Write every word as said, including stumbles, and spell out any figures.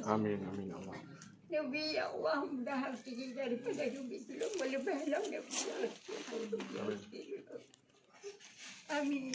Amin, amin, ya Allah. Nabi, ya Allah, mudahan rezeki daripada Nabi tulung meleubeh lom, ya Allah. Amin.